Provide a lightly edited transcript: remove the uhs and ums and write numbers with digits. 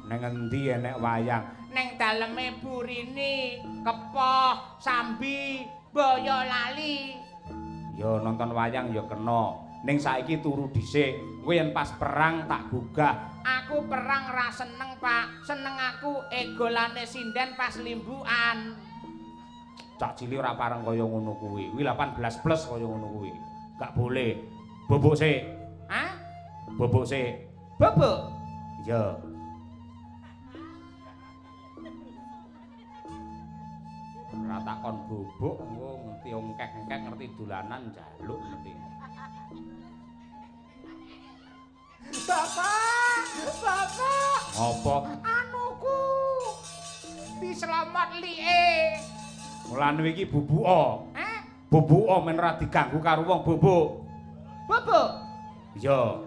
Neng endi enek wayang? Neng daleme Burini, Kepoh, Sambi, Boyolali. Ya nonton wayang ya kena. Ning saiki turu dhisik. Kowe yen pas perang tak gugah. Aku perang ra seneng, Pak. Seneng aku egolane sinden pas limbukan. Cak cilik ora pareng kaya ngono kuwi. Kuwi 18 plus kaya ngono kuwi. Gak boleh. Bobok sik. Hah? Bobok sik. Bobok? Iya. Ora takon bobok engko ngerti ongkek-ongkek ngerti dolanan njaluk ngerti. Bapak, bapak. Apa? Anuku diselamat like. Mulane iki bubuka. Hah? Bubuka men ora diganggu karo wong bubuk. Bubuk? Iya.